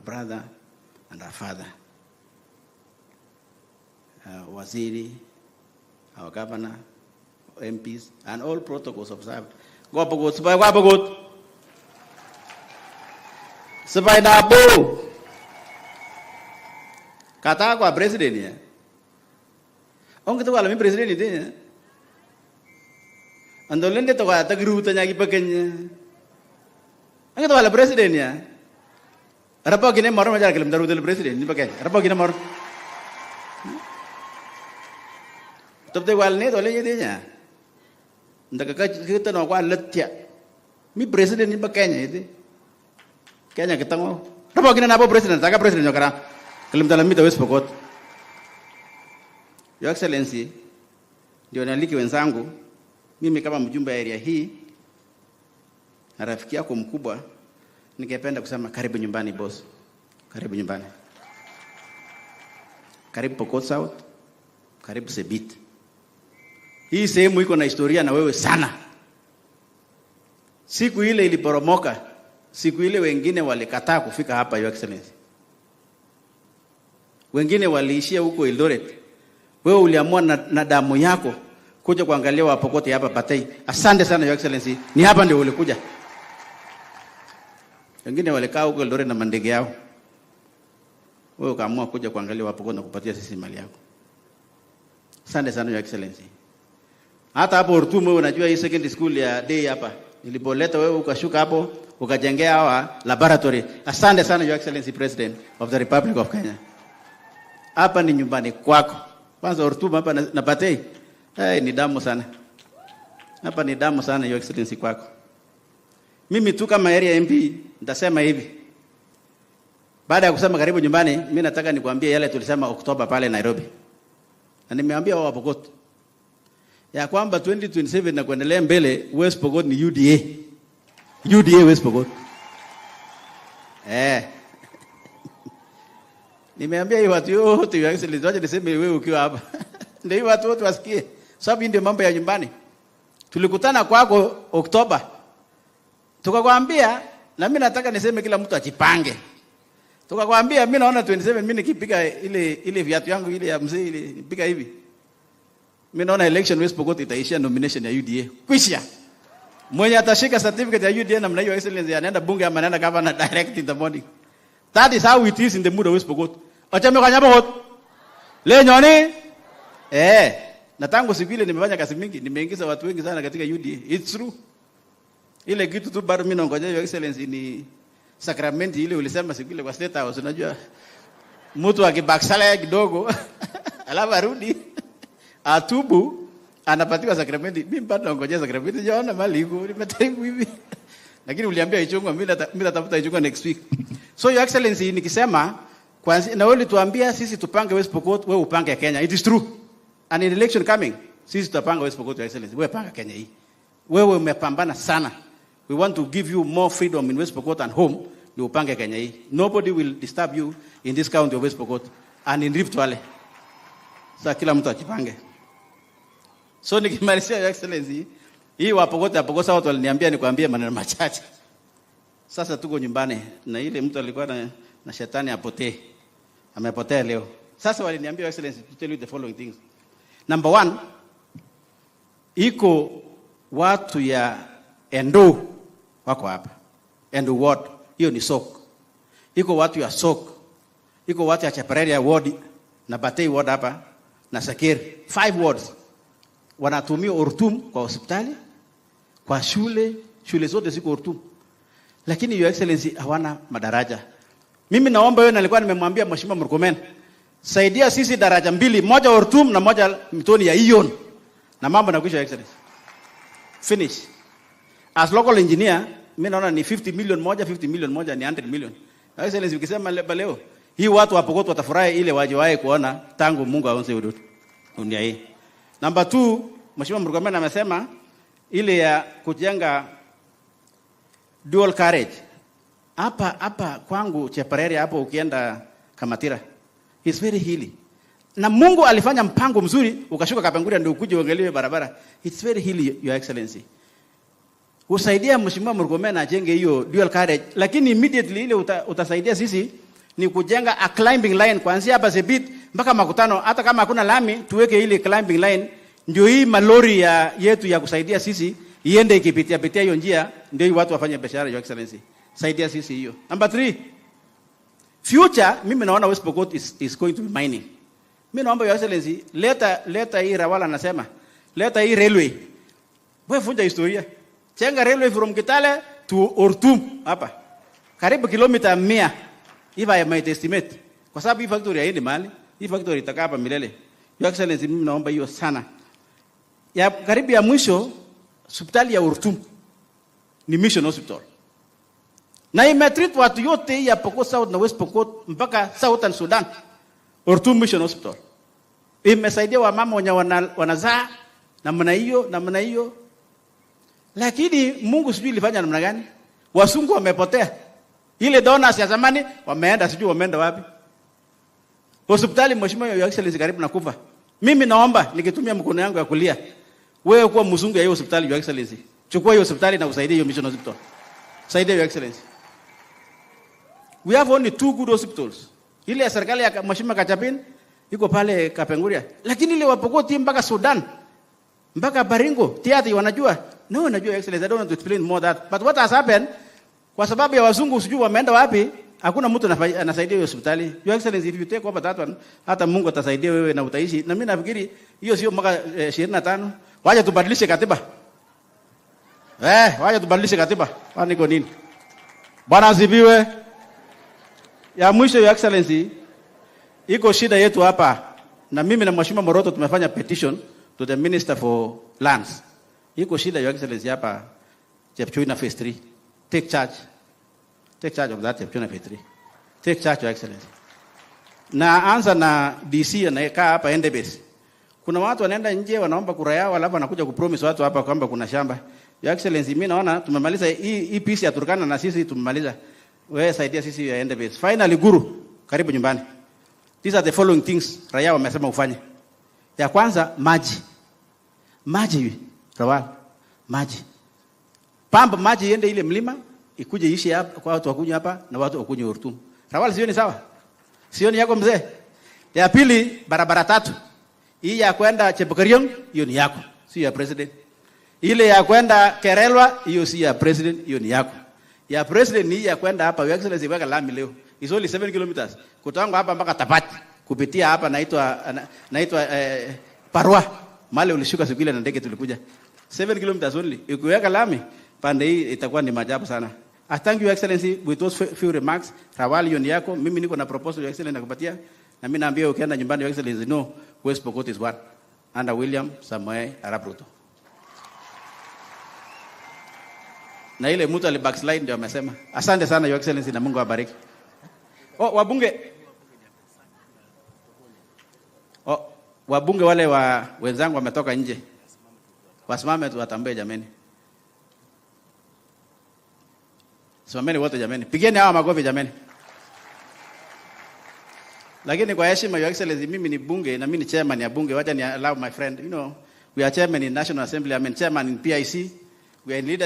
brother and our father. Waziri, our governor, MPs, and all protocols observed. Go Pokot, sipai kwa Pokot. Sipai nabo. Kata kwa president ya. Ong kita wala mi president itu ya. Andolende to kata geruta nyagi pakenya. Ang kita wala president ya. Rapa gini mor majar kelim daru del president ni pakai. Rapa gini mor. Topte wal ne tole yedenya. Ndaka kita no kwa letya. Mi president ni pakenya itu. Kenya ketango. Rapa gini nabo president, taka president nyokara. Kelim dalam mi West Pokot. Your Excellency, ndio naliki wenzangu, mimi kama mjumbe wa area hii na rafiki yako mkubwa, ningependa kusema karibu nyumbani boss. Karibu nyumbani. Karibu Pokot South, karibu Sebit. Hii sehemu iko na historia na wewe sana. Siku ile iliporomoka, siku ile wengine walikataa kufika hapa, Your Excellency. Wengine waliishia huko Eldoret. Wewe uliamua na damu yako kuja kuangalia Wapokote hapa Batei. Asante sana Your Excellency. Ni hapa ndio ulikuja. Wengine walikaa huko Eldoret na mandege yao. Wewe ukaamua kuja kuangalia Wapokote na kupatia sisi mali yako. Asante sana Your Excellency. Hata hapo Ortum wewe unajua hii secondary school ya day hapa. Nilipoleta wewe ukashuka hapo ukajengea hawa laboratory. Asante sana Your Excellency President of the Republic of Kenya. Hapa ni nyumbani kwako. Kwanza Ortum hapa na Batei. Hey, ni damu sana. Hapa ni damu sana Your Excellency kwako. Mimi tu kama area MP nitasema hivi. Baada ya kusema karibu nyumbani, mimi nataka nikwambie yale tulisema Oktoba pale Nairobi. Na nimeambia wao Pokot ya kwamba 2027 na kuendelea mbele West Pokot ni UDA. UDA West Pokot. Nimeambia hiyo watu wote, Your Excellency, wacha niseme wewe ukiwa hapa. Ndio hiyo watu wote wasikie. Sababu ndio mambo ya nyumbani. Tulikutana kwako Oktoba. Tukakwambia, na mimi nataka niseme kila mtu ajipange. Tukakwambia mimi naona 27 mimi nikipiga ile viatu yangu ile ya mzee ile nipiga hivi. Mimi naona election West Pokot itaishia nomination ya UDA. Kwisha. Mwenye atashika certificate ya UDA namna hiyo, Excellency, anaenda bunge ama anaenda governor direct in the morning. That is how it is in the mood of West Pokot. Achame kwa Pokot. Leo nyoni? Na tangu siku ile nimefanya kazi mingi, nimeingiza watu wengi sana katika UDA. It's true. Ile kitu tu bado mimi naongojea Your Excellency ni sakramenti ile ulisema siku ile kwa State House, unajua. Mtu akibackslide kidogo alafu arudi atubu anapatiwa sakramenti. Mimi bado naongojea sakramenti, sijaona mali iko, nimetaribu hivi. Lakini uliambia Ichung'wah, mimi natafuta Ichung'wah next week. So Your Excellency, nikisema kwanza, na wewe ulituambia sisi tupange West Pokot, wewe upange Kenya. It is true. And in election coming, sisi tutapanga West Pokot, Your Excellency. Wewe panga Kenya hii. Wewe umepambana sana. We want to give you more freedom in West Pokot and home. Ni upange Kenya hii. Nobody will disturb you in this county of West Pokot and in Rift Valley. Sasa kila mtu ajipange. So nikimalizia, Your Excellency, hii Wapokot ya Pokot watu waliniambia nikwambie maneno machache. Sasa tuko nyumbani na ile mtu alikuwa na shetani apotee. Amepotea leo. Sasa waliniambia, Your Excellency, to tell you the following things. Number one, iko watu ya Endo wako hapa. Endo ward, hiyo ni Sok. Iko watu ya Sok. Iko watu ya Chepareria ward na Batei ward hapa na Sakir. 5 wards. Wanatumia Ortum kwa hospitali, kwa shule, shule zote ziko Ortum. Lakini Your Excellency hawana madaraja. Mimi naomba wewe, nilikuwa nimemwambia Mheshimiwa Murkomen, saidia sisi daraja mbili, moja Ortum na moja mtoni ya Ion. Na mambo nakwisha, Your Excellency. Finish. As local engineer, mimi naona ni 50 million moja, 50 million moja ni 100 million. Your Excellency, ukisema leo, hii watu wa Pokot watafurahi ile wajewahi kuona tangu Mungu aonze dunia hii. Number 2, Mheshimiwa Murkomen amesema ile ya kujenga dual carriage. Hapa kwangu Chepareria hapo ukienda Kamatira. It's very hilly. Na Mungu alifanya mpango mzuri ukashuka Kapenguria ndio ukuje uangalie barabara. It's very hilly, Your Excellency. Usaidia Mheshimiwa Murkomen ajenge hiyo dual carriage, lakini immediately ile utasaidia sisi ni kujenga a climbing line kuanzia hapa Sebit mpaka Makutano. Hata kama hakuna lami, tuweke ile climbing line, ndio hii malori ya yetu ya kusaidia sisi iende ikipitia pitia hiyo njia, ndio hii watu wafanye biashara. Your Excellency, saidia sisi hiyo. Number 3, future, mimi naona West Pokot is going to be mining. Mimi naomba Your Excellency, leta hii Rawala anasema, leta hii railway. Wewe funja historia. Jenga railway from Kitale to Ortum hapa. Karibu kilomita 100, if I might estimate. Kwa sababu hii factory haiendi mahali, hii factory itakaa hapa milele. Your Excellency, mimi naomba hiyo sana. Ya karibu ya mwisho, hospitali ya Ortum ni mission hospital. Na imetreat watu yote ya Pokot South na West Pokot mpaka Southern Sudan. Ortum Mission Hospital imesaidia wamama wenye wanazaa namna hiyo namna hiyo. Lakini Mungu sijui ilifanya namna gani. Wasungu wamepotea. Ile donors ya zamani wameenda, sijui wameenda wapi. Hospitali, Mheshimiwa Your Excellency, karibu na kufa. Mimi naomba nikitumia mkono yangu ya kulia, wewe kuwa mzungu ya hiyo hospitali, Your Excellency. Chukua hiyo hospitali na usaidie hiyo mission hospital. Saidia, Your Excellency. We have only 2 good hospitals. Ile ya serikali ya Mheshimiwa Kachapin iko pale Kapenguria. Lakini ile wa Pokot mpaka Sudan, mpaka Baringo, Tiaty wanajua. No, najua, Your Excellency, I don't want to explain more that. But what has happened, kwa sababu ya wazungu sijui wameenda wapi, hakuna mtu anasaidia hiyo hospitali. Your Excellency, if you take over that one, hata Mungu atasaidia wewe na utaishi. Na mimi nafikiri hiyo sio mwaka 25. Wacha tubadilishe katiba. Wacha tubadilishe katiba. Kwani iko nini? Bwana asifiwe. Ya mwisho, Your Excellency, iko shida yetu hapa. Na mimi na Mheshimiwa Moroto tumefanya petition to the Minister for Lands. Iko shida, Your Excellency, hapa Chepchoina Phase 3. Take charge. Take charge of that Chepchoina Phase 3. Take charge, Your Excellency. Na anza na DC anayekaa hapa Endebess. Kuna watu wanaenda nje wanaomba kura yao, alafu wanakuja kupromise watu hapa kwamba kuna shamba. Your Excellency, mimi naona tumemaliza hii piece ya Turkana na sisi tumemaliza. Wewe saidia sisi ya Endebess. Finally, Guru, karibu nyumbani. These are the following things raia wamesema ufanye. Ya kwanza, maji. Maji, Rawal. Maji. Pamba maji iende ile mlima, ikuje ishi hapa kwa watu wakunywe hapa na watu wakunywe Ortum. Rawal, sio ni sawa? Sio ni yako mzee? Ya pili, barabara 3. Hii ya kwenda Chepkeriong, hiyo ni yako, si ya president. Ile ya kwenda Kerelwa, hiyo si ya president, hiyo ni yako. Ya president ni ya kwenda hapa, Your Excellency, weka lami leo. It's only 7 kilometers. Kutoka hapa mpaka Tapati, kupitia hapa naitwa Parwa. Male ulishuka siku ile na ndege tulikuja. 7 kilometers only. Ukiweka lami pande hii itakuwa ni maajabu sana. I thank you, Excellency, with those few remarks. Rawali, hiyo ni yako. Mimi niko na proposal, Your Excellency, nakupatia. Na mimi naambia ukienda nyumbani, Your Excellency, no, West Pokot is one. Under William Samoei Arap Ruto. Na ile mtu ali backslide ndio amesema. Asante sana, Your Excellency, na Mungu awabariki. Oh, wabunge. Oh, wabunge wale wa wenzangu wametoka nje. Wasimame tu watambue jameni. Simameni wote jameni. Pigeni hawa makofi jameni. Lakini kwa heshima, Your Excellency, mimi ni bunge na mimi ni chairman ya bunge. Wacha ni allow my friend. We are chairman in National Assembly, I'm chairman in PIC. We are in leadership.